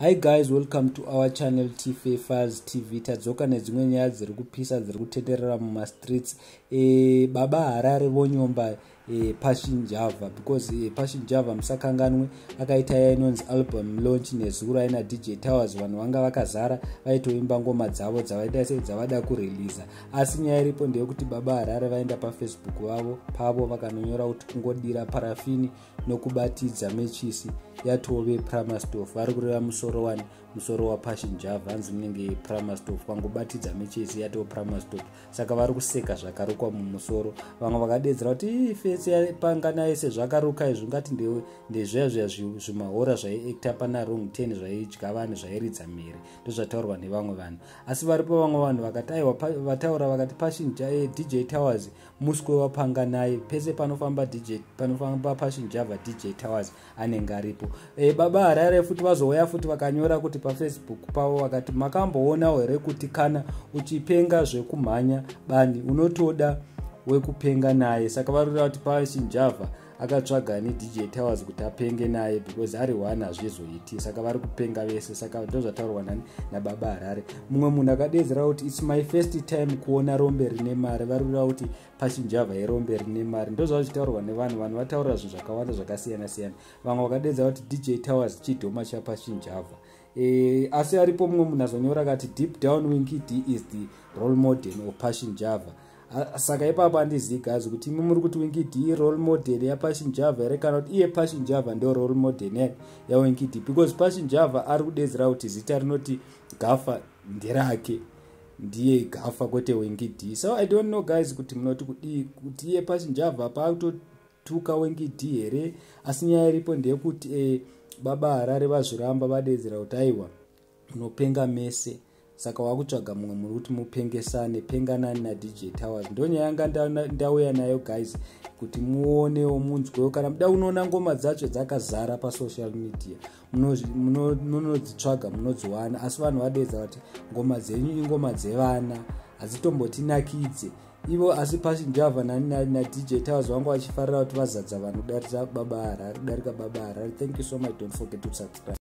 Hi guys, welcome to our channel TFA Files TV. Tadzoka nedzimwe nyaya dziri kupisa, dziri kutenderera mumastreets. Baba Harare vonyomba Passion Java because Passion Java, musakanganwe, akaita yainonzi album launch nezuro aina DJ Towers. Vanhu vanga vakazara, vaitoimba ngoma dzavo dzavaita sei, dzavada kureleasa. Asi nyaya iripo ndeyekuti Baba Harare vaenda paFacebook vavo pavo, vakanonyora kuti kungodira parafini nokubatidza mechisi yatove Primastof. Vari kureva musoro wani? Musoro waPassion Java. Hanzi munenge Primastof, vangobatidza mechisi yatove Primastof. Saka vari kuseka zvakarukwa mumusoro. Vamwe vakadedzera kuti face yaPanganai sezvakaruka izvi, ungati ndezviya zviya zvimahora zvaiacta pana Wrong 10, zvaidya vanhu, zvairidza mhere. Ndozvataurwa nevamwe vanhu. Asi varipo vamwe vanhu vakati aiwa, vataura vakati Passion DJ Towers muswe waPanganai. Pese panofamba DJ, panofamba Passion Java, DJ Towers anenge aripo. Baba Harare futi vazouya futi, vakanyora kuti paFacebook pavo, vakati makamboonawo here kuti kana uchipenga zvekumhanya bani, unotoda wekupenga naye? Saka vari kureva kuti Passion Java akatsvaga neDJ Towers kuti apenge naye because ari one hazvizoiti. Saka vari kupenga vese. Saka ndozvataurwa nani? Nababa Harare. Mumwe munhu akadedzera kuti "It's my first time kuona rombe rine mari." Vari kureva kuti Passion Java irombe rine mari. Ndozvazvitaurwa nevanhu. Vanhu vataura zvinhu zvakawanda zvakasiyana siyana. Vamwe vakadedzera kuti DJ Towers chidhoma chaPassion Java. Asi aripo mumwe munhu azonyora akati "Deep down, Winky D is the role model of Passion Java." Saka ipapo handizivi guys kuti imi muri kuti Winky D role model yaPassion Java here, kana kuti iye Passion Java ndo role model yaWinky D, because Passion Java ari kudedzera kuti zita rinoti Gafa nderake, ndiye Gafa, kwete Winky D. So I don't know guys kuti munoti kudii, kuti iye Passion Java paakutotuka Winky D here? Asi nyaya iripo ndeyekuti Baba Harare vazviramba, vadedzera kuti aiwa, munopenga mese. Saka wakutsvaga mumwe muri kuti mupengesane, penganani naDJ Towers. Ndo nyaya yanga ndauya nayo guys, kuti muonewo, munzwewo. Kana muda unoona ngoma dzacho, dzakazara pasocial media, munodzitsvaga, munodziwana. Asi vanhu vadedza kuti ngoma dzenyu ingoma dzevana, hadzitombotinakidze ivo. Asi Passion Java naDJ Towers vanga vachifarira kuti vazadza vanhu kudarika Baba Harare. Thank you so much. Don't forget to subscribe.